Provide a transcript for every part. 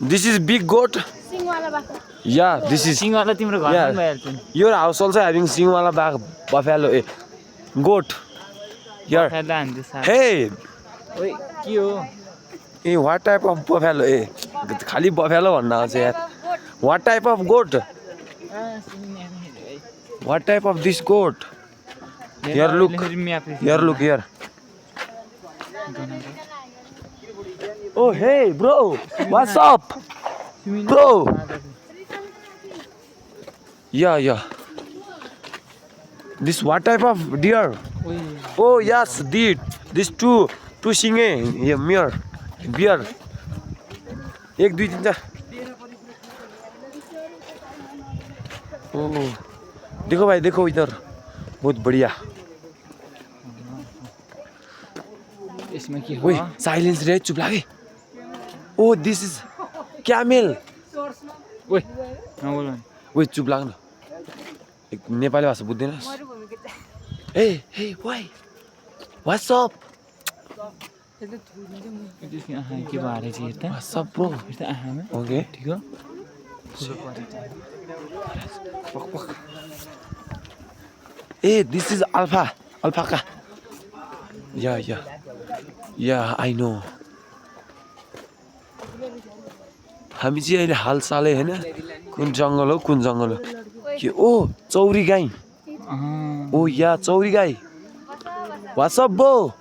This is big goat. Yeah, this is. Yeah. Your house also having Singwala buffalo goat. Here. Hey. Hey, what type of buffalo? Hey, खाली buffalo भन्ना आउँछ यार. What type of goat? What type of this goat? Here look. Here look here. Oh hey bro, what's up? Bro. Yeah. This what type of deer? Oh yes, deer. This two singe. Yeah, mere. Beer. एक दुई तीन चार. Oh, देखो भाई देखो इधर बहुत बढ़िया. इसमें क्या हुआ? साइलेंस रे चुप लागे. Oh, this is camel. ओए नबोल्नु. ओए चुप लाग्नु. एक नेपाली भाषा बुझ्दैन. Hey, why? What's up? के बारे चाहिँ हेर्दा. What's up bro? हेर्दा आहामा. Okay. ठीक हो. Hey, this is alpaca. Yeah, I know. हामी चाहिँ अहिले हालसालै हैन कुन जंगल हो के ओ चौरी गाई. Oh yeah, चौरी गाई. What's up bro?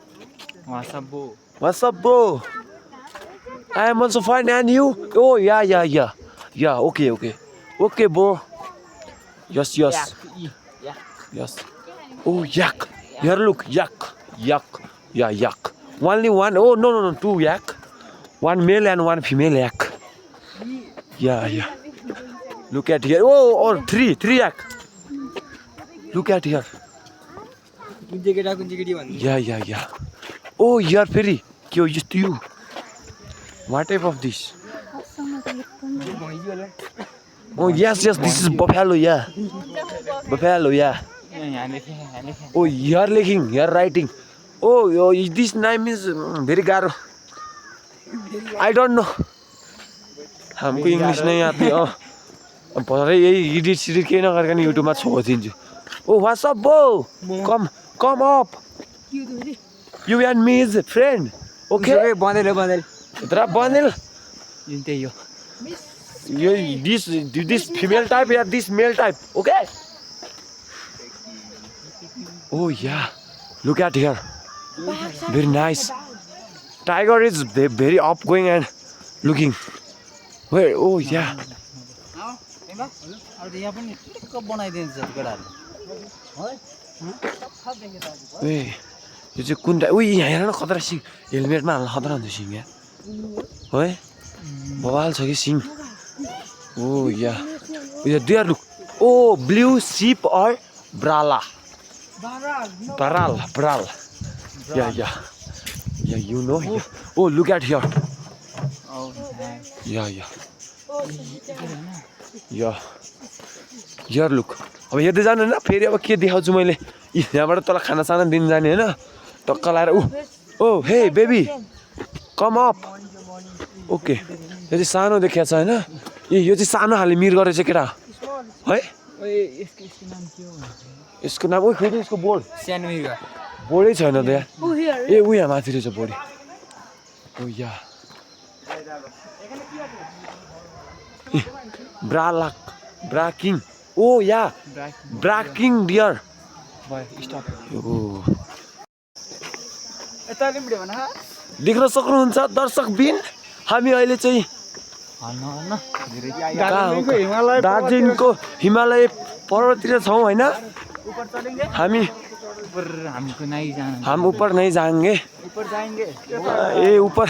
I am also fine and you? Oh yeah. Yeah, okay bro. Yes. Oh yak. Here look, yak. Yeah, yak. Only one. Oh no, two yak. One male and one female yak. Yeah. Look at here. Oh, or three yak. Look at here. Yeah. Oh, here Ferry. Kyo used to you. What type of this? Oh yes, this is buffalo, yeah. Oh, here writing. Oh, this name is very garo. I don't know. हमको English नहीं आती. अब भरे यही edit केही नगरिकन युट्युबमा छोडिदिन्छु. Oh, what's up bro? Come up. You and me is a friend. Okay. बनेल. Dra bundle. यही हो. This female type or this male type. Okay. Oh yeah. Look at here. Very nice. Tiger is very upgoing and looking. Where? Oh yeah. Hey, यो चाहिँ कुन type? यहाँ हेर न खतरा सिङ. हेलमेटमा हाल्न खतरा हुन्छ सिङ यहाँ. है बवाल छ कि सिङ. Oh yeah. There look. Oh, blue sheep or Baral. Yeah, you know. Yeah. Oh, look at here. Yeah. Here look. अब हेर्दै जानु हैन फेरि अब के देखाउँछु मैले. यहाँबाट तल खाना साना दिन जाने हैन. टक्क लाएर Oh, hey baby. Come up. Okay. यो चाहिँ सानो देखिया छ हैन. यो चाहिँ सानो खाले मिर गरेछ केटा. है? यसको नाम के हो? यसको नाम फेरि यसको बोर्ड. सानो मिर. बोर्डै छैन त यार. ए यहाँ माथि रहेछ board. Oh yeah. Braking. Oh yeah. Braking deer. Boy, stop. Oh. यता लिम्डे भन हा. देख्न सक्नुहुन्छ दर्शक बिन हामी अहिले चाहिँ दार्जिलिङको हिमालय पर्वततिर छौं हैन. हामी हम ऊपर नहीं जाएंगे. ए ऊपर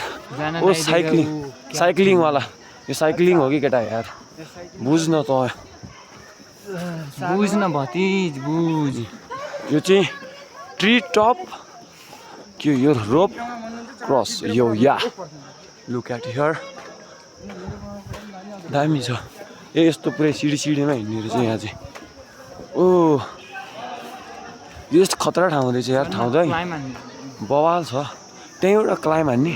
ओ साइक्लिङ वाला. यो साइक्लिङ हो कि केटा यार. बुझ्न त बुझ्न भतिज बुझ. यो चाहिँ ट्री टप के यो रोप क्रस यो या. Look at here. दामी छ. ए यस्तो पुरै सिडीमा हिँड्ने रहेछ यहाँ चाहिँ. ओ यो यस्तो खतरा ठाउँ रहेछ यार ठाउँ चाहिँ क्लाइम हान्ने बवाल छ त्यहीँ एउटा क्लाइम हान्ने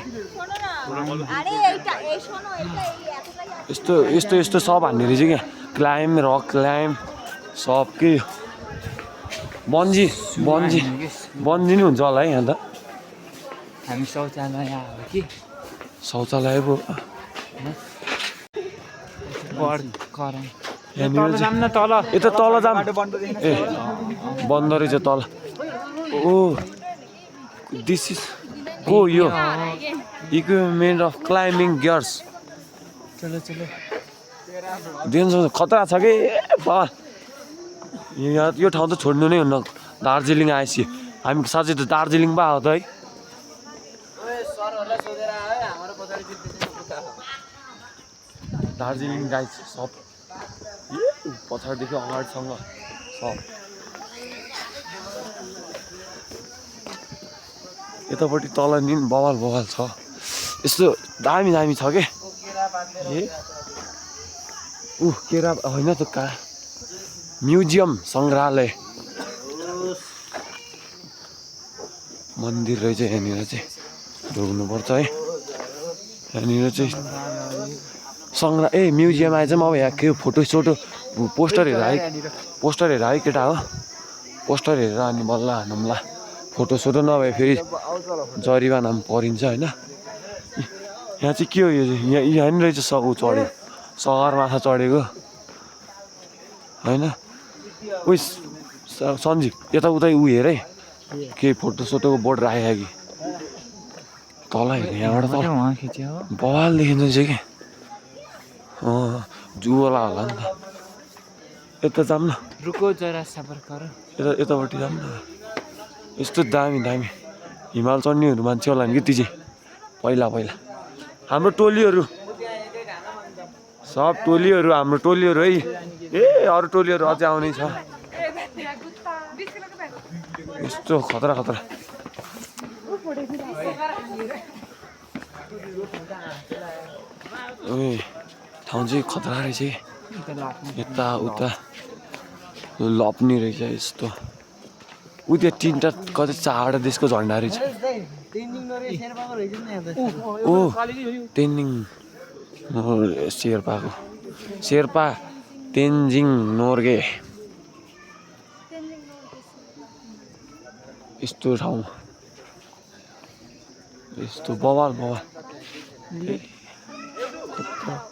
यस्तो यस्तो यस्तो सब हान्ने रहेछ क्या क्लाइम रक क्लाइम सब के बन्जी बन्जी बन्जी नि हुन्छ होला है यहाँ त हामी शौचालय हो कि शौचालय पो करौँ यहाँनिर चाहिँ जाऊँ न तल यता तल जाम ए बन्द रहेछ तल ओ दिस इज को यो इक्विपमेन्ट अफ क्लाइम्बिङ गियर्स चलो चलो डेन्जर खतरा छ कि बा यहाँ यो ठाउँ त छोड्नु नै हुन्न दार्जिलिङ आएपछि हामी साँच्चै त दार्जिलिङ पो आयो त है दार्जिलिङ गाइड सब पछाडिदेखि अगाडिसँग सब यतापट्टि तल नि बवाल बवाल छ यस्तो दामी दामी छ के ए केरा होइन त कहाँ म्युजियम सङ्ग्रहालय मन्दिर रहेछ यहाँनिर चाहिँ ढोग्नुपर्छ है यहाँनिर चाहिँ म्युजियम आएछ म अब यहाँ के फोटो सोटो पोस्टर हेर है केटा हो पोस्टर हेरेर अनि बल्ल हानौँला फोटो सोटो नभए फेरि जरिवाना पनि परिन्छ होइन यहाँ चाहिँ के हो यो यहाँ नि रहेछ ऊ चढेको सगरमाथा चढेको होइन उइस सञ्जीव यताउतै ऊ हेर है के फोटो सोटोको बोर्ड राखेको कि तल हेर यहाँबाट तल बवाल देखिन्छ चाहिँ कि जुवाला होला नि त यता जाऊँ न रुको जरा सबर गर यतापट्टि जाऊँ न यस्तो दामी दामी हिमाल चढ्नेहरू मान्छे होला नि कि ती चाहिँ पहिला पहिला हाम्रो टोलीहरू सब टोलीहरू हाम्रो टोलीहरू है ए अरू टोलीहरू अझै आउने छ यस्तो खतरा खतरा ए ठाउँ चाहिँ खतरा रहेछ यता उता लप्ने रहेछ यस्तो ऊ त्यो तिनवटा कतै 4वटा देशको झन्डा रहेछ ओ तेन्जिङ शेर्पा तेन्जिङ नोर्गे यस्तो ठाउँ यस्तो बवाल बवाल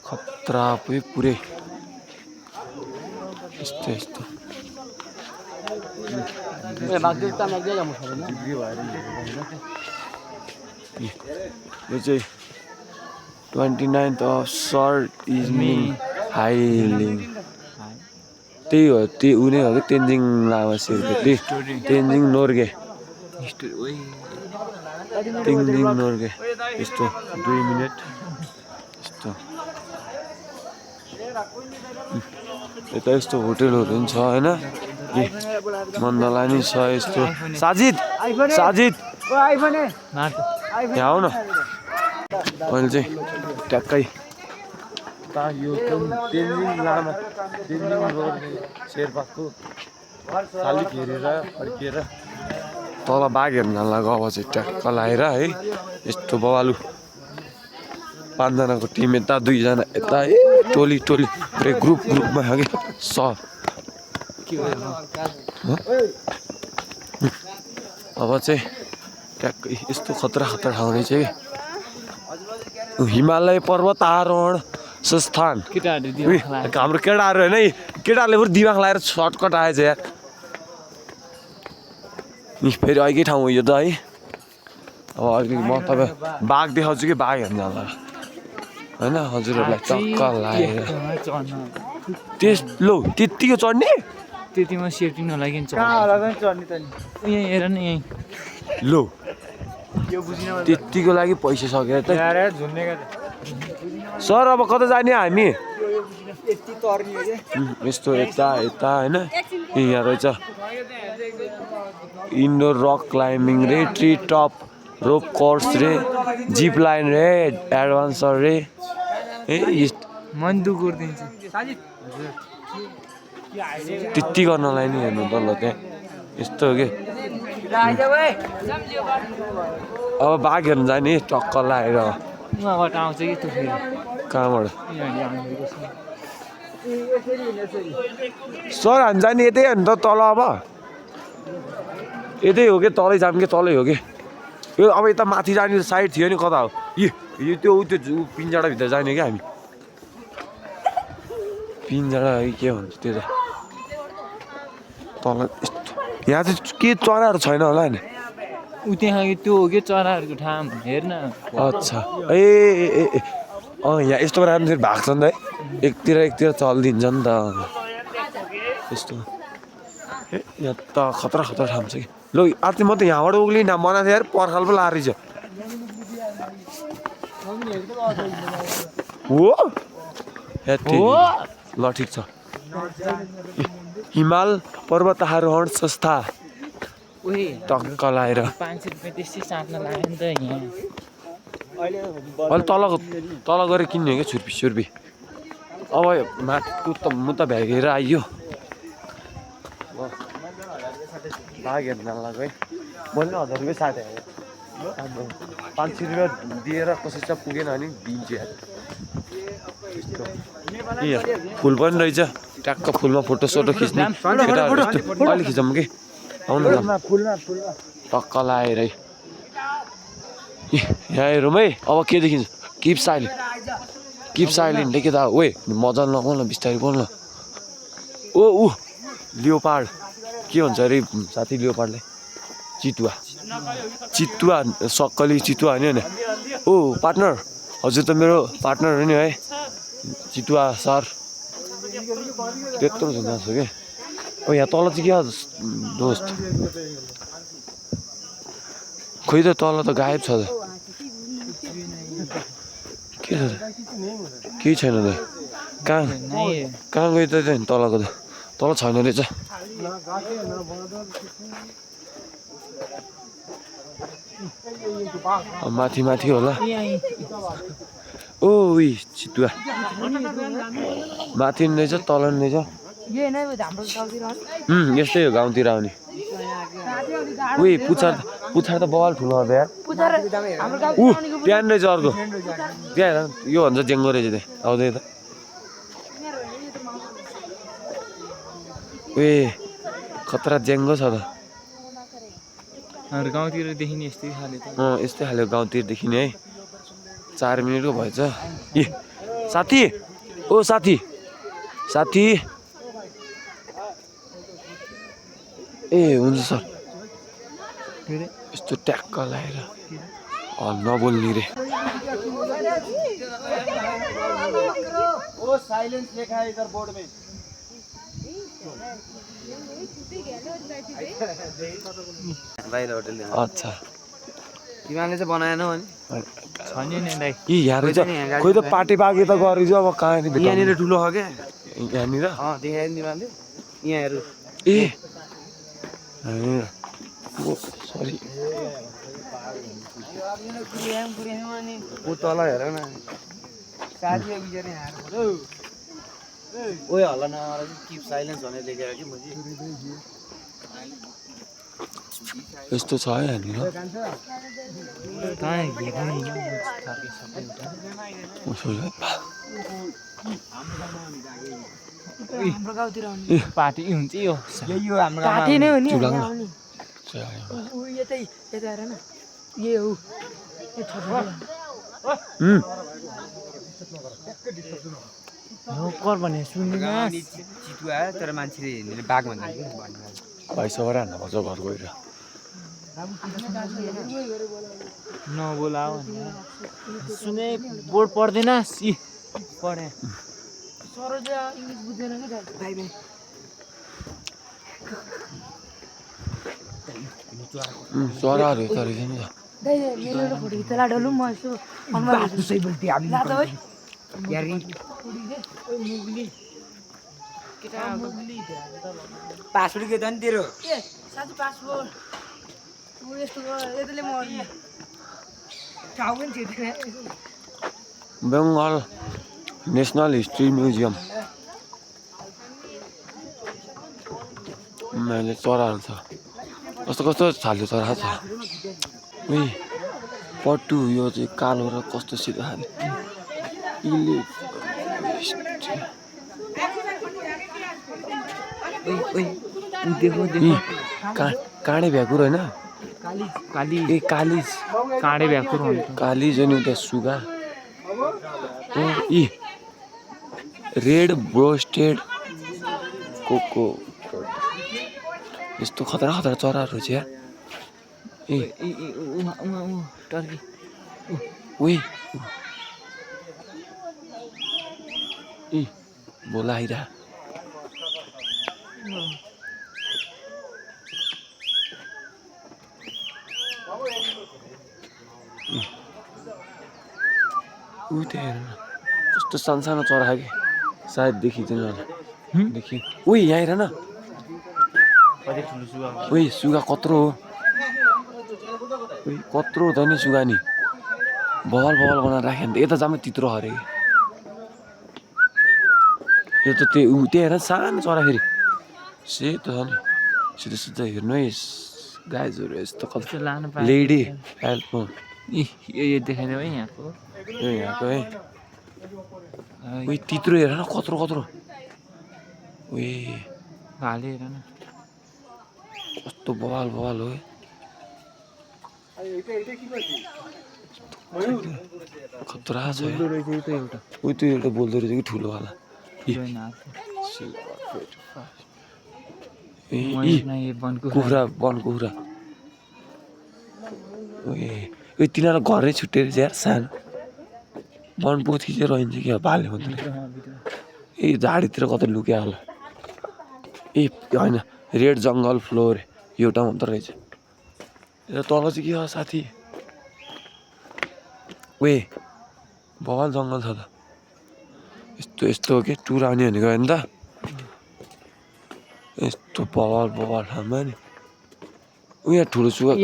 खतरा पुरै यस्तो यस्तो यो चाहिँ 29th of short evening हाइलिङ त्यही हो त्यही ऊ नै हो कि तेन्जिङ लामा शेर्पा तेन्जिङ नोर्गे तेन्जिङ नोर्गे यस्तो 2 मिनट यस्तो यता यस्तो होटेलहरू पनि छ होइन मन्दला नि छ यस्तो साजिद यहाँ आऊ न मैले चाहिँ ट्याक्कै यो तेन्जिङ लामा तेन्जिङ नोर्गे शेर्पाको शालिग हेरेर फर्किएर तल बाघ हेर्न लाग्यो अब चाहिँ ट्याक्क लगाएर है यस्तो बवालु 5 जनाको टिम यता 2 जना यता टोली पुरै ग्रुपमा छ कि सब अब चाहिँ ट्याक्कै यस्तो खतरा ठाउँ रहेछ कि हिमालय पर्वत आरोहण संस्थान हाम्रो केटाहरू होइन है केटाहरूले पनि दिमाग लगाएर सर्टकट आएछ यार फेरि अर्कै ठाउँ हो यो त है अब अलिकति म तपाईँ बाघ देखाउँछु कि बाघ हेर्न जाला होइन हजुरहरूलाई चक्क लागेर लो त्यत्तिको चढ्ने त्यतिमा सेफ्टी नलागि चढ्ने यहाँ हेर न यहीँ लो त्यत्तिको लागि पैसा सकेर त सर अब कता जाने हामी यस्तो यता होइन यहाँ रहेछ इन्डोर रक क्लाइम्बिङ रे ट्री टप रोप कोर्स रे जिप लाइन रे एडभान्सर रे मन दुख गरिदिन्छु त्यति गर्नलाई नि हेर्नु त ल त्यहाँ यस्तो हो कि अब बाघ हेर्नु जाने टक्क लागेर उहाँबाट आउँछ कि त्यो फेरि कहाँबाट यहाँनिर आउँदैको छ सर हामी जाने यतै हो नि त तल अब यतै हो कि तलै जाऊँ कि तलै हो कि यो अब यता माथि जाने साइड थियो नि कता हो यो त्यो पिन्जडाभित्र जाने क्या हामी पिन्जडा के भन्छ त्यो त तल यस्तो यहाँ चाहिँ के चराहरू छैन होला नि ऊ त्यहाँ त्यो हो कि चराहरूको ठाउँ हेर्न अच्छा ए यहाँ यस्तो राम्रो भएको छ नि त है एकतिर चलिदिन्छ नि त यस्तो ए यहाँ त खतरा ठाउँ छ कि ल अस्ति म त यहाँबाट उक्लिन मनाएको थिएँ यार पर्खाल पो लाएर रहेछ हो ल ठिक छ हिमाल पर्वत आरोहण संस्था टक्क लाएर 500 रुपियाँ त्यसै साट्न लाग्यो नि त यहाँ अहिले तल गएर किन्ने क्या छुर्पी अब माथिको त म त भ्यागेर आइयो बाघ हेर्न लाग्यो है मैले 1000 रुपियाँ साटे 500 रुपियाँ दिएर कसै पुगेन भने दिन्छु यार ए फुल पनि रहेछ ट्याक्क फुलमा फोटोसोटो खिच्ने अहिले खिचौँ कि आउनु न टक्क लाएर है यहाँ हेरौँ है अब के देखिन्छ किप साइलेन्ट के त ओए मजा नगर्नु न बिस्तारै बोल्नु ऊ लियोपार्ड के भन्छ अरे साथी लियोपार्डलाई चितुवा सक्कली चितुवा होइन नि ओ पार्टनर हजुर त मेरो पार्टनर हो नि है चितुवा सर त्यत्रो सुन्दा छ कि ओ यहाँ तल चाहिँ के दोस्त खोइ त तल त गायब छ त के छ त केही छैन त कहाँ गयो त तलको त तल छैन रहेछ माथि होला ओ चितुवा माथि नि रहेछ तल नि रहेछ यस्तै हो गाउँतिर आउने पुच्छर त बवाल ठुलो हो यार त्यहाँ रहेछ अर्को त्यहाँ यो भन्छ जेङ्गो रहेछ त्यहाँ आउँदै त खतरा जेङ्गो छ त गाउँतिर देखिने यस्तै खाले त यस्तै खाले गाउँतिर देखिने है 4 मिनटको भएछ ए साथी ए हुन्छ सर यस्तो ट्याक्क लगाएर नबोल्ने रे अच्छा तिमीले चाहिँ बनाएन अनि यहाँ रहेछ खोइ त पार्टी बाँकी त गरेछ अब कहाँनिर यहाँनिर ठुलो हो क्या यहाँनिर देखायो नि तिमीले यहाँ हेर ए सरी ऊ तल हेर न ओए हल्ला नगर किप साइलेन्स भनेर लेखेर कि मैले यस्तो छ है यहाँनिर पार्टी हुन्छ यो हाम्रो पार्टी नै हो नि कर भने सुन्दैन चितुवा तर मान्छेले हिँड्ने बाघ भन्दा भाइ सबै हान्न पर्छ घर गएर नबोला सुने बोर्ड पढ्दैन पढे चराहरू यता रहेछ नि पासपोर्ट के त नि तेरो बेङ्गल नेसनल हिस्ट्री म्युजियम मैले चराहरू छ कस्तो कस्तो छाल्यो चरा छ उही पट्टु यो चाहिँ कालो र कस्तो सिधो खाले इले देखो काँडे भ्याकुर होइन काली ए कालिज काँडे भ्याकुर हुन्छ कालिज अनि उता सुगा इ रेड ब्रोस्टेड कोको यस्तो खतरा खतरा चराहरू छ यार ए टर्की उही ए बोला आइरा उही त हेर न कस्तो सानो चरा कि सायद देखिँदैन होला देखि उही यहाँ हेर न उही सुगा कत्रो हो उही कत्रो हो त नि सुगा नि बवाल बनाएर राख्यो भने त यता जाम तित्रो हरे यो त त्यही हेर सानो चरा फेरि सेतो छ नि सिधै हेर्नु है गाइजहरू यस्तो कस्तो लानु पाए लेडी हेल्प यो देखाइदियो है यहाँको यो यहाँको है उही तित्रो हेर न कत्रो उही भाले हेर न कस्तो बवाल हो है खतरा छ उही त्यो एउटा बोल्दो रहेछ कि ठुलोवाला कुखुरा वन कुखुरा ए तिनीहरू घरै छुट्टिएर चाहिँ यार सानो वन पोथी चाहिँ रहन्छ क्या भाले भन्दा ए झाडीतिर कतै लुक्या होला ए होइन रेड जङ्गल फ्लोर एउटा मात्र रहेछ यो तल चाहिँ के हो साथी वे बवाल जङ्गल छ त यस्तो हो कि टुर आउने भनेको होइन त यस्तो बवाल ठाउँमा नि उयो ठुलो सुगा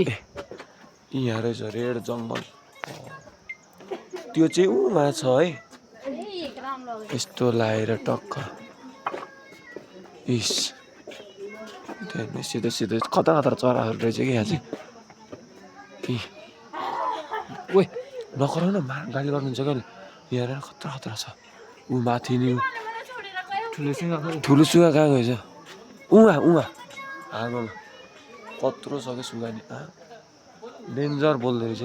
यहाँ रहेछ रेड जङ्गल त्यो चाहिँ उहाँ छ है यस्तो लाएर टक्क इस सिधै खतरा चराहरू रहेछ कि यहाँ चाहिँ ओए नगराउ न गाली गर्नुहुन्छ क्या यहाँ खतरा छ ऊ माथि नि ठुलो सुगा कहाँ गएछ उहाँ आगोमा कत्रो छ क्या सुगा नि डेन्जर बोल्दो रहेछ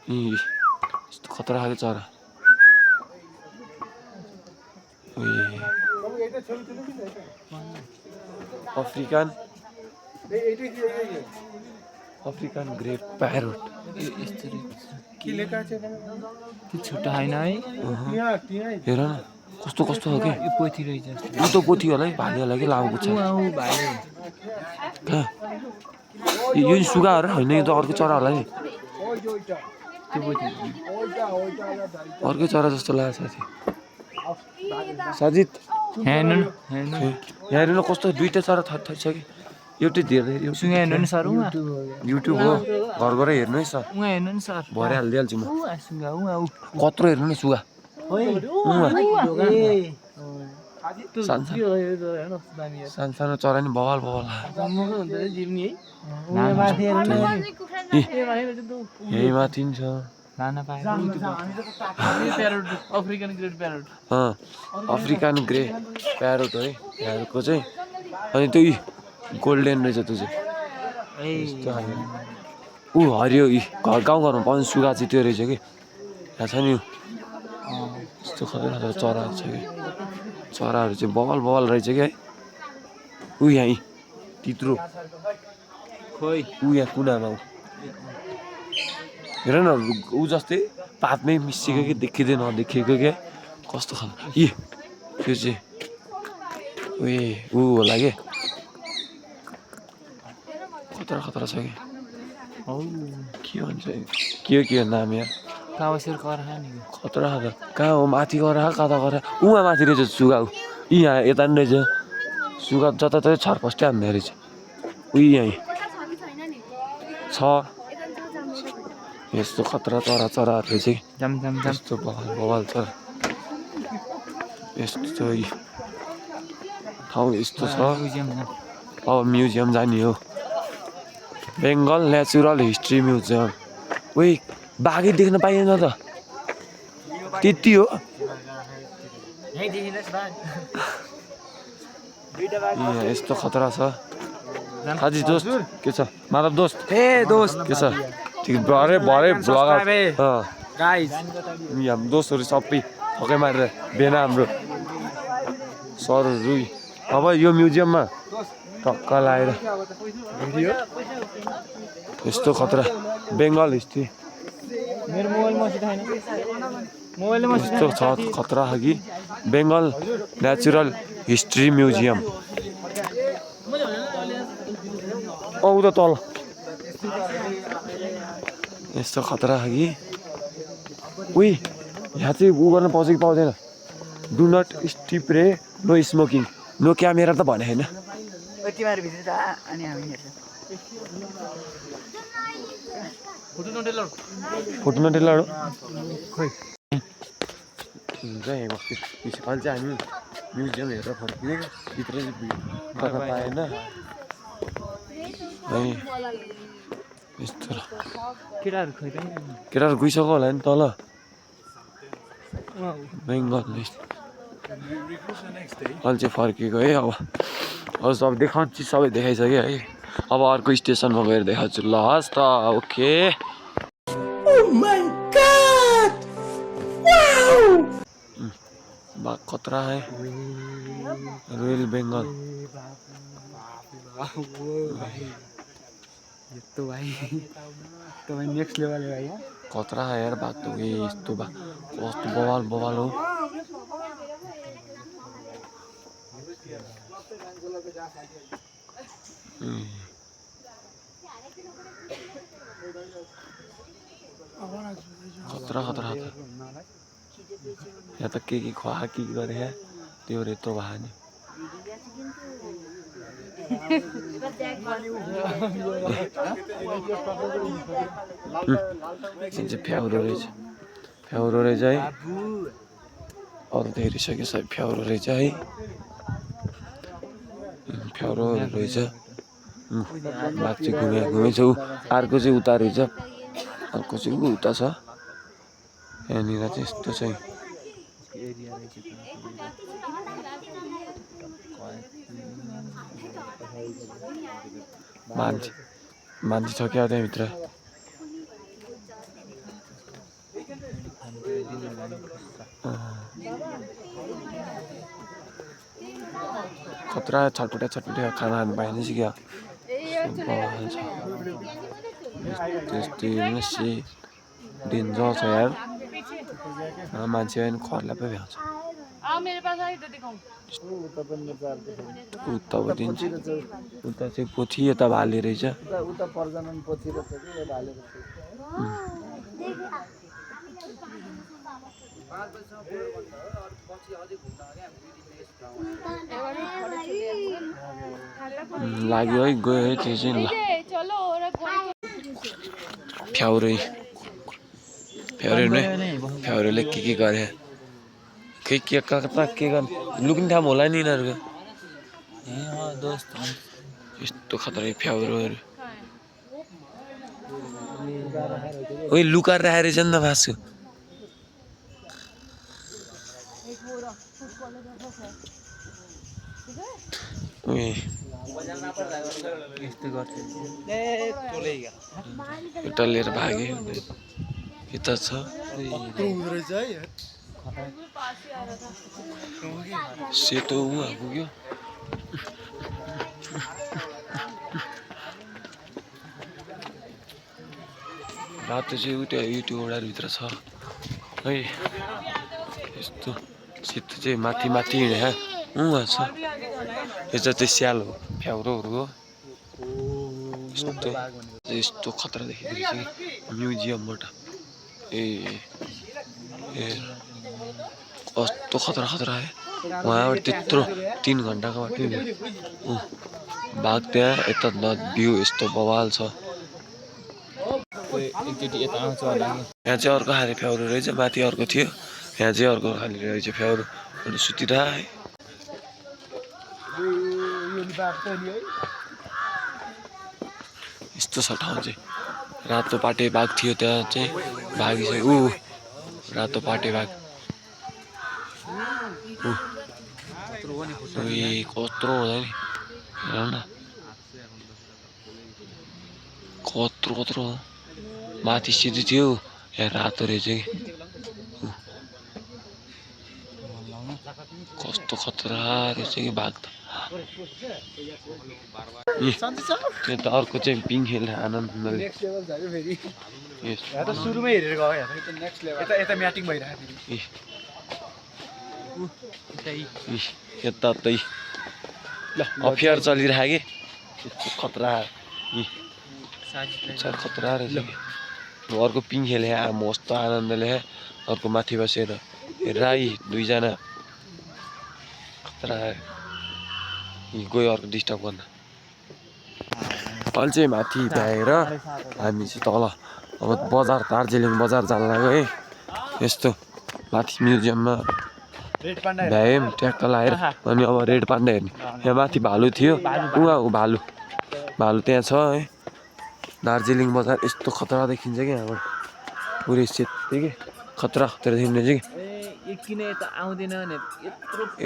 कि यस्तो खतरा खाले चरा अफ्रिकन ग्रे प्यारोट छोटा होइन है हेर न कस्तो हो कि यो पोथी रहेछ यो त पोथी होला है भाले होला कि लामो छ कहाँ यो सुगाहरू होइन यो त अर्को चरा होला नि अर्कै चरा जस्तो लाग्छ साजिद यहाँ हेर्नु न कस्तो दुईवटा चरा थर छ कि एउटै धेरै सुगा हेर्नु नि सर युट्युब हो घर गएर हेर्नु है सर उहाँ हेर्नु नि सर भरे हालिदिइहाल्छु म सुगा कत्रो हेर्नु न सुगा सानो चरा नि बवाल यही माथि नि छ अफ्रिकन ग्रे प्यारोट है यहाँको चाहिँ अनि त्यो गोल्डेन रहेछ त्यो चाहिँ ऊ हरियो गाउँघरमा पाउने सुगा चाहिँ त्यो रहेछ कि थाहा छ नि यस्तो खतरा चराहरू छ कि चराहरू चाहिँ बवाल रहेछ कि है ऊ यहाँ तित्रो खोइ ऊ यहाँ कुनामा हेर न ऊ जस्तै पातमै मिसिएको कि देखिँदै नदेखिएको क्या कस्तो खालको त्यो चाहिँ ऊ होला कि खतरा छ कि के भन्छ के नाम यार खतरा कहाँ हो माथि गएर कता गएर उहाँ माथि रहेछ सुगा यहाँ यता नि रहेछ सुगा जताततै छरपस्टै हान्दै रहेछ यहीँ छ यस्तो खतरा चराहरू रहेछ कि यस्तो बवाल चरा यस्तो ठाउँ यस्तो छ अब म्युजियम जाने हो बेङ्गल नेचुरल हिस्ट्री म्युजियम उही बाघै देख्न पाइएन त त्यति हो यस्तो खतरा छ हाजी दोस्त के छ माधव दोस्त दोस्त के छ ठिक भरे भरे भ्लग गाइस हाम्रो दोस्तहरू सबै थकै मारेर बेना हाम्रो सरहरू अब यो म्युजियममा टक्क लगाएर यस्तो खतरा बेङ्गल हिस्ट्री मेरो मोबाइलमा छैन मोबाइलमा यस्तो छ खतरा कि बेङ्गल नेचुरल हिस्ट्री म्युजियम उता तल यस्तो खतरा कि उही यहाँ चाहिँ उ गर्न पाउँछ कि पाउँदैन डु नट स्टिप रे नो स्मोकिङ नो क्यामेरा त भने होइन फोटो नटेलाडो खोइ हुन्छ यहाँ बस्यो यसपालि चाहिँ हामी म्युजियम हेरेर फर्किँदै भित्र चाहिँ गर्न पाएन है यस्तो केटाहरू गइसक्यो होला नि तल बेङ्गल अहिले चाहिँ फर्केको है अब सब देखाउने चिज सबै देखाइसक्यो है अब अर्को स्टेसनमा गएर देखाउँछु ल हस् त ओके बा खतरा है रोयल बेङ्गल तो भाई नेक्स्ट लेवल है भाई खतरा है यार बात तो यस्तो बा कस्तो बवाल बवाल हो खतरा खतरा यहाँ त के खुवा के गरे है त्यो रेतो भए नि फ्याउरो रहेछ है अरू त हेरिसक्यो सब फ्याउरो रहेछ है फ्याउरो रहेछ बाघ चाहिँ घुमेछ अर्को चाहिँ उता रहेछ अर्को चाहिँ उता छ यहाँनिर चाहिँ यस्तो चाहिँ मान्छे छ क्या त्यहाँभित्र खतरा छटपटे खाना खानु पाइने चाहिँ क्या त्यस्तै हेर्नुहोस् डेन्जर छ यार मान्छे आयो भने खरलाई पो भ्याउँछ उता दिन्छ उता चाहिँ पोथी यता भाले रहेछ लाग्यो है गयो है त्यो चाहिँ ल फ्याउरेले के गरे खै के कता के गर्ने लुक्ने ठाउँ होला नि यिनीहरूको यस्तो खतरा फ्याउरोहरू ओइ लुकाएर राखेर रहेछ नि त भासु एउटा लिएर भागे यता छ सेतो पुग्यो रातो चाहिँ उयो ओडारभित्र छ है यस्तो सेतो चाहिँ माथि हिँडे छ यो चाहिँ स्याल हो फ्याउरोहरू हो यस्तो खतरा देखिँदैछ कि म्युजियमबाट ए कस्तो खतरा है वहाँबाट त्यत्रो 3 घन्टाको बाटो बाघ त्यहाँ यता भ्यू यस्तो बवाल छ यहाँ चाहिँ अर्को खाले फ्याउरो रहेछ माथि अर्को थियो यहाँ चाहिँ अर्को खाले रहेछ फ्याउरो सुतिरह है यस्तो छ ठाउँ चाहिँ रातो पाटे बाघ थियो त्यहाँ चाहिँ भागिसक्यो रातो पाटे बाघ कत्रो हुँदा नि हेर न कत्रो माथि सिधै थियो यहाँ रातो रहेछ कि कस्तो खतरा रहेछ कि बाघ त त्यो त अर्को चाहिँ पिङ खेलेर आनन्दले सुरुमै हेरेर गयो यता म्याटिङ भइरहेको यतातै अफेयर चलिरहेको कि यस्तो खतरा खतरा रहेछ कि अर्को पिङ खेले मस्तो आनन्दले अर्को माथि बसेर राई दुईजना खतरा गयो अर्को डिस्टर्ब गर्न अहिले चाहिँ माथि भ्याएर हामी चाहिँ तल अब बजार दार्जिलिङ बजार जान लाग्यो है यस्तो माथि म्युजियममा भ्यायौँ ट्याक्क लगाएर अनि अब रेड पान्डा हेर्ने यहाँ माथि भालु थियो उहाँको भालु त्यहाँ छ है दार्जिलिङ बजार यस्तो खतरा देखिन्छ कि यहाँबाट पुरै सेतै कि खतरा देखिन्छ कि किन यता आउँदैन भने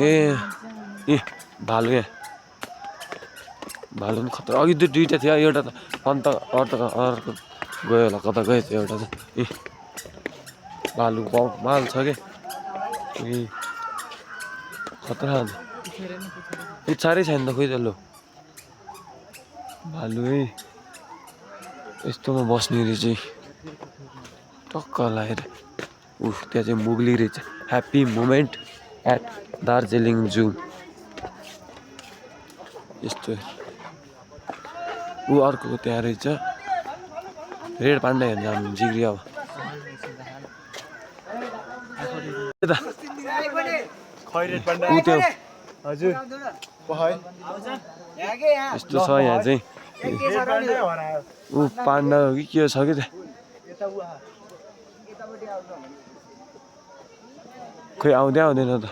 ए भालु यहाँ भालु पनि खतरा अघि दुईवटा थियो एउटा त अन्त अर्को गयो होला कता गयो त्यो एउटा त भालु माल छ कि खतरा इच्छारै छैन त खोइ त लो भालु है यस्तोमा बस्ने रहेछ टक्क लगाएर त्यहाँ चाहिँ मुगली रहेछ ह्याप्पी मोमेन्ट एट दार्जिलिङ जू यस्तो अर्को त्यहाँ रहेछ रेड पान्डा हेर्नु जानु जिग्री अब त्यो हजुर यस्तो छ यहाँ चाहिँ पान्डा हो कि के छ कि खोइ आउँदैन त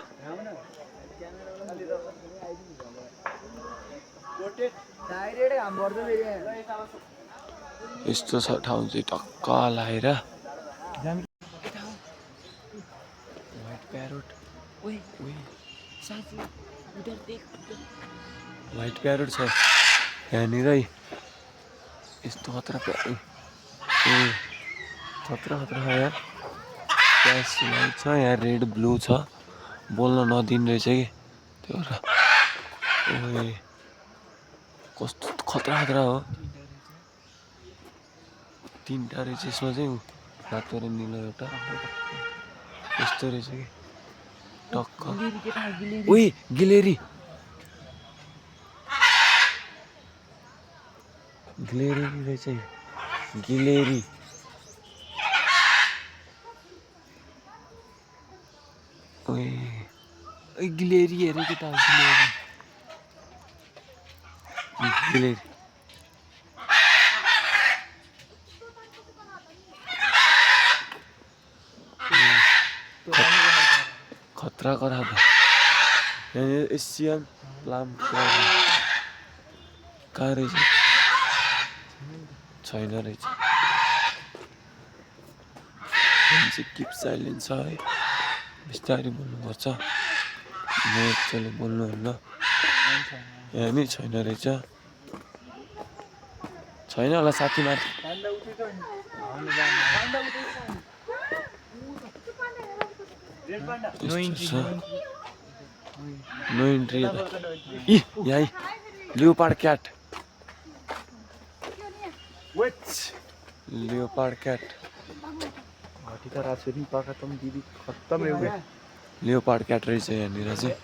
यस्तो छ ठाउँ चाहिँ टक्क लगाएर व्हाइट प्यारोट छ यहाँनिर यस्तो खतरा खतरा यार प्यास लाइट छ यहाँ रेड ब्लू छ बोल्न नदिने रहेछ कि त्यो कस्तो खतरा हो तिनवटा रहेछ यसमा चाहिँ रातो र निलो एउटा यस्तो रहेछ कि टक्क गिलेरी रहेछ गिलेरी गिलेरी हेरे कि त गिलेरी खतरा करा था एशियन प्लाम कहाँ रहेछ छैन रहेछ किप साइलेन्स छ है बिस्तारै बोल्नुपर्छ मजाले बोल्नु होइन यहाँ नि छैन रहेछ छैन होला साथीमा नो इन्ट्री यहीँ लियोपार्ड क्याट लियोपार्ड क्याट रहेछ यहाँनिर चाहिँ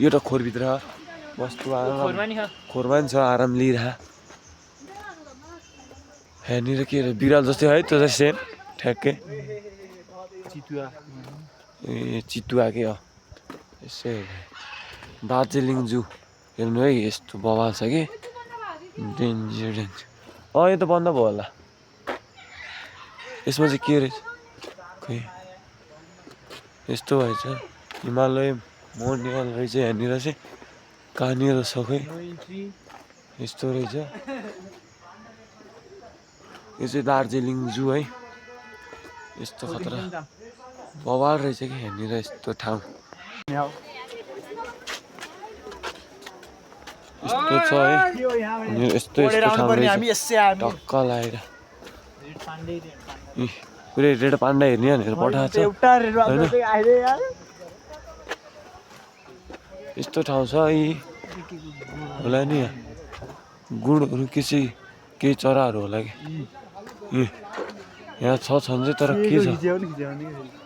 यो त खोरभित्र बस्तु खोरमा नि छ आराम लिइरह यहाँनिर के बिराल जस्तै है त्यो चाहिँ सेम ठ्याक्कै चितुवा के हो यसै दार्जिलिङ जू हेर्नु है यस्तो बवाल छ कि डेन्जर यो त बन्द भयो होला यसमा चाहिँ के रहेछ खोइ यस्तो भएछ हिमालय मोनियल रहेछ यहाँनिर चाहिँ कहाँनिर छ खोइ यस्तो रहेछ यो चाहिँ दार्जिलिङ जू है यस्तो खतरा बवाल रहेछ कि यहाँनिर यस्तो ठाउँ यस्तो छ है यस्तो यस्तो ठाउँ रहेछ टक्क लगाएर पुरै रेड पान्डा हेर्ने भनेर पठाएको छ यस्तो ठाउँ छ है होला नि गुडहरू केही चराहरू होला कि यहाँ छन् चाहिँ तर के छ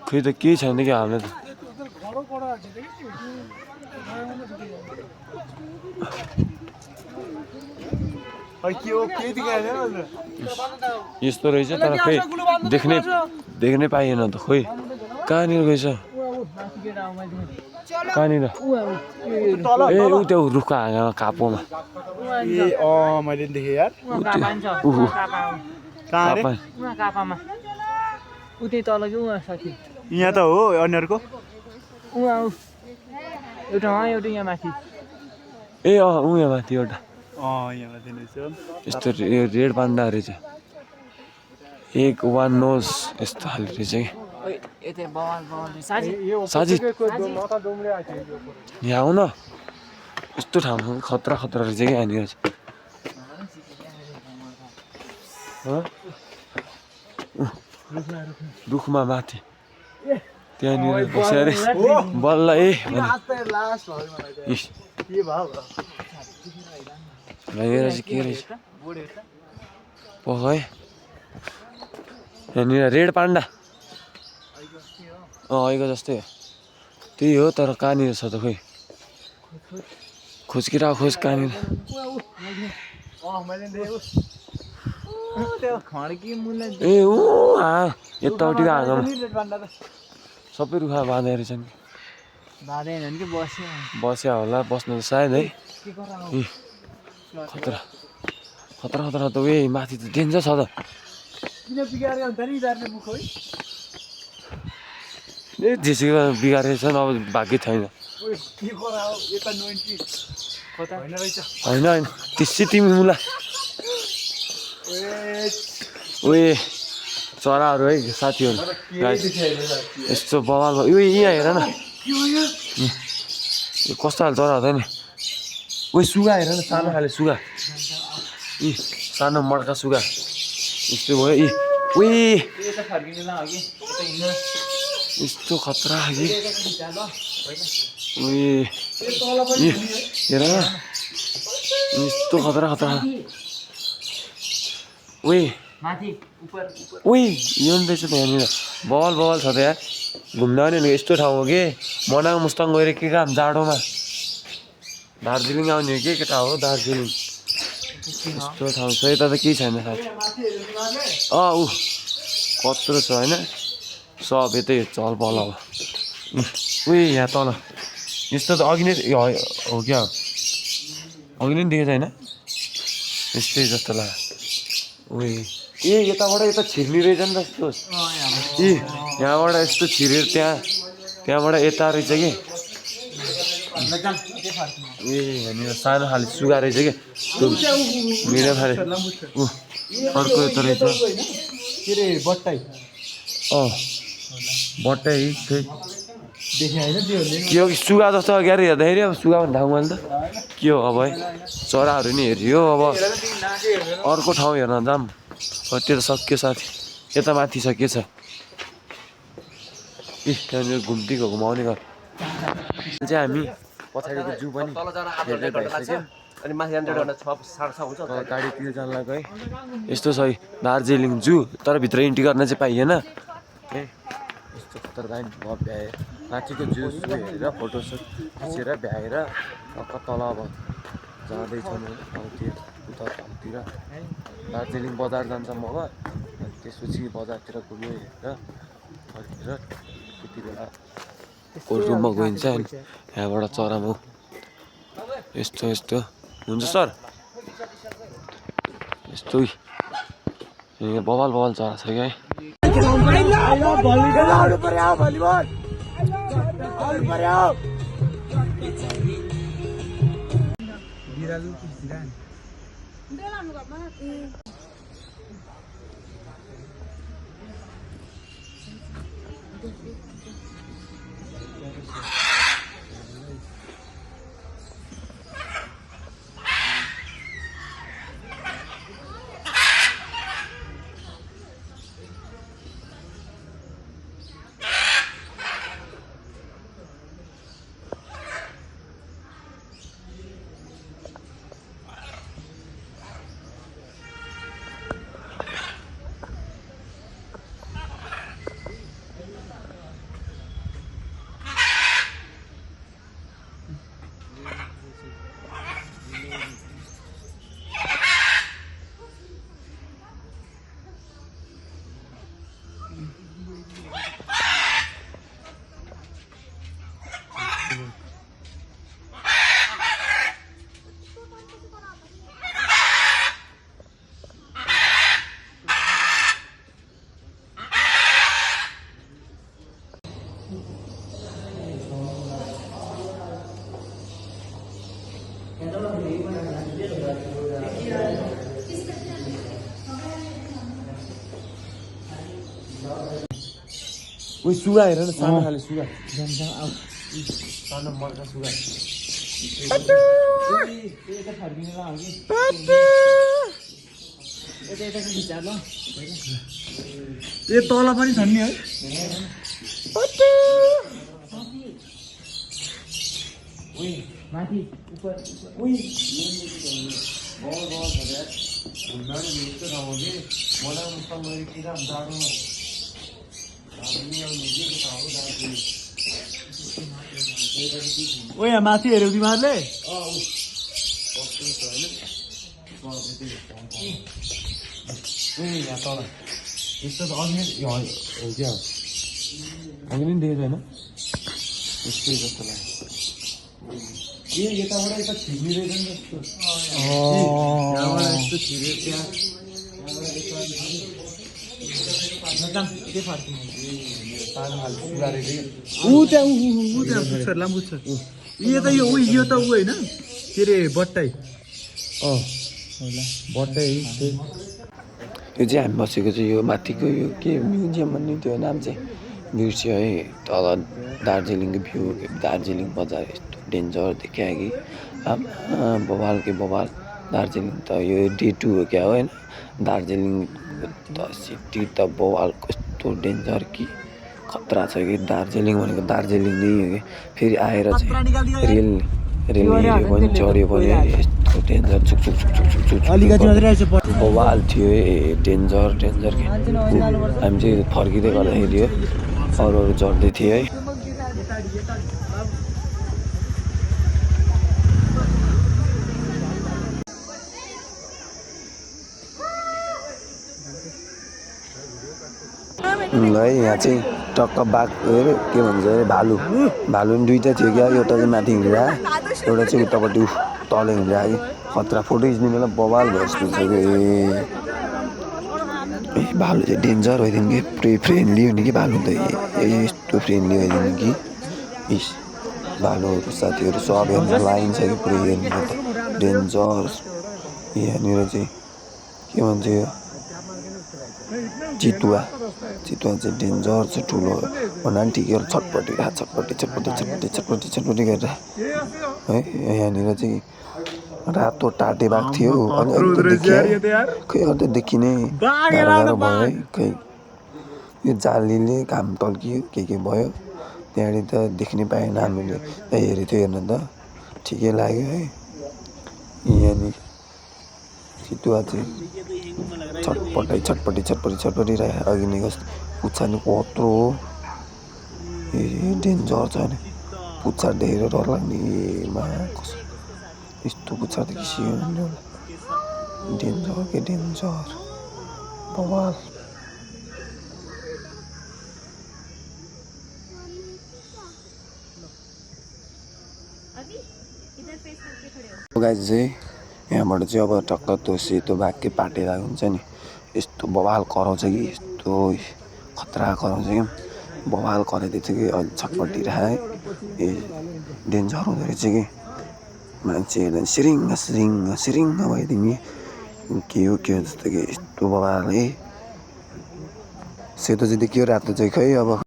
खै त केही छैन कि हामीलाई त यस्तो रहेछ तर खै देख्नै पाइएन त खोइ कहाँनिर गएछ कहाँनिर ए ऊ त्यो रुखको हाँगामा कापोमा मैले देखेँ यार यहाँ त हो अन्यहरूको एउटा यहाँ माथि ए ऊ यहाँ माथि एउटा यस्तो रेड पान्डा रहेछ एक वान नोज यस्तो खाले रहेछ कि साजी यहाँ आउ न यस्तो ठाउँमा खतरा खतरा रहेछ कि यहाँनिर रुखमा माथि त्यहाँनिर बसेर बल्ल ए के रहेछ है यहाँनिर रेड पान्डा अहिलेको जस्तै हो त्यही हो तर कहाँनिर छ त खोइ खोजकिरा खोज कहाँनिर ए ऊ यतापट्टिको हाँगामा सबै रुखा बाँधेर छन् बस्या होला बस्नु त सायद है खतरा खतरा खतरा त उयो माथि त डेन्जर छ त ए जेसीको बिगारेको छ अब भाग्य छैन होइन होइन त्यसै तिमी मुला उयो चराहरू है साथीहरू यस्तो बवाल भयो यहाँ हेर न कस्तो खाले चरा हुँदैन नि उयो सुगा हेर न सानो खाले सुगा सानो मड्का सुगा यस्तो भयो यस्तो खतरा कि हेर न यस्तो खतरा खतरा यो नि रहेछ त यहाँनिर बवाल बवाल छ त यार घुम्न आउने भनेको यस्तो ठाउँ हो कि मनाङ मुस्ताङ गएर के काम जाडोमा दार्जिलिङ आउने हो के केटा हो दार्जिलिङ यस्तो ठाउँ छ यता त केही छैन साथी ऊ कत्रो छ होइन सब यतै चल पल अब यहाँ तल यस्तो त अघि नै हो क्या अघि नै देखेको छैन यस्तै जस्तो लाग्यो यताबाट यता छिर्ने रहेछ नि त यस्तो यहाँबाट यस्तो छिरेर त्यहाँबाट यता रहेछ कि यहाँनिर सानो खाले सुगा रहेछ कि मिडियम खाले अर्को यता रहेछ बट्टै के हो सुगा जस्तो क्यारे हेर्दाखेरि अब सुगा भन्ने ठाउँमा त के हो अब है चराहरू नि हेऱ्यो अब अर्को ठाउँ हेर्न जाऊँ त्यो त सक्यो साथी यता माथि छ के छ त्यहाँनिर घुम्तीको घुमाउने घर चाहिँ हामी पछाडिको जू पनि हेर्दै भइसक्यो अनि माथि गाडीतिर जानलाई है यस्तो छ है दार्जिलिङ जू तर भित्र इन्ट्री गर्न चाहिँ पाइएन है यस्तो खतर दामी भ्याए माथिको जू हेरेर फोटोसुट खिचेर भ्याएर टक्क तल अब जाँदैछौँ ठाउँतिर उता ठाउँतिर दार्जिलिङ बजार जान्छ मग अनि त्यसपछि बजारतिर घुम्यो हेरेर फर्केर त्यति बेला रुममा गइन्छ अनि यहाँबाट चरामा यस्तो यस्तो हुन्छ सर यस्तो बवाल बवाल चरा छ क्या उयो सुगा हेर न सानो खाले सुगा अब सानो मर्का सुगा यता फर्किने ल अघि यता यता खिचा ल ए तल पनि छन् नि है माथि उपर ओ यहाँ माथि हेऱ्यौ तिमीहरूले यहाँ तल यस्तो त अघि नै क्या अघि नै देखेको होइन यस्तै जस्तो लाग्यो यताबाट यता छिर्ने रहेछ नि जस्तो यहाँबाट यस्तो छिर्यो त्यहाँ ऊ त्यहाँ पुग्छ लामो पुग्छ यो त यो त ऊ होइन के अरे बट्टाई बट्टै यो चाहिँ हामी बसेको चाहिँ यो माथिको यो के म्युजियम भन्ने त्यो नाम चाहिँ बिर्स्यो है तल दार्जिलिङको भ्यू दार्जिलिङ बजार यस्तो डेन्जर देख्यो कि बवाल के बवाल दार्जिलिङ त यो डे 2 हो क्या हो होइन दार्जिलिङ त सिटी त बवाल कस्तो डेन्जर कि खतरा छ कि दार्जिलिङ भनेको दार्जिलिङ नै हो कि फेरि आएर चाहिँ रेल हेऱ्यो भने चढ्यो भने यस्तो डेन्जर छुक छुक छुक छुक छुक छुक बवाल थियो डेन्जर डेन्जर के हामी चाहिँ फर्किँदै गर्दाखेरि अरू चढ्दै थियो है है यहाँ चाहिँ टक्क बाघ के भन्छ अरे भालु भालु पनि दुइटा थियो क्या एउटा चाहिँ माथि हिँड्दा एउटा चाहिँ उतापट्टि तल हिँड्दा कि खतरा फोटो खिच्ने बेला बवाल भइसक्यो कि भालु चाहिँ डेन्जर भइदिनु कि पुरै फ्रेन्डली हुने कि भालु त यस्तो फ्रेन्डली भइदिनु कि इस भालुहरू साथीहरू सब हेर्नु लाइन छ कि पुरै हेर्नु त डेन्जर यहाँनिर चाहिँ के भन्छ यो चितुवा चाहिँ डेन्जर छ ठुलो भन्नाले ठिकै हो छटपट्टि गरेर है यहाँनिर चाहिँ रातो टाटे बाघ थियो अनि अरू त देखियो खै अरू त देखिने गाह्रो भयो है खै यो जालीले घाम टल्कियो के भयो त्यहाँनिर त देख्नै पाएन हामीले हेरेको थियो हेर्न त ठिकै लाग्यो है यहाँनिर चितुवा चाहिँ छटपट्टि रह्यो अघि नै कस्तो पुच्छा नि कत्रो हो डेन्जर छ नि पुच्छा देखेर डर लाग्ने कसो यस्तो पुच्छा त किसियो डेन्जर बवाल गाइस चाहिँ यहाँबाट चाहिँ अब टक्क त्यो सेतो बाघकै पाटे बाघ हुन्छ नि यस्तो बवाल कराउँछ कि यस्तो खतरा कराउँछ कि बवाल कराइदिएछ कि अहिले छटपट्टि राखे ए डेन्जर हुँदो रहेछ कि मान्छे हेर्दा सिरिङ्ग भइदिने के हो जस्तो कि यस्तो बवाल है सेतो चाहिँ देखियो रातो चाहिँ खै अब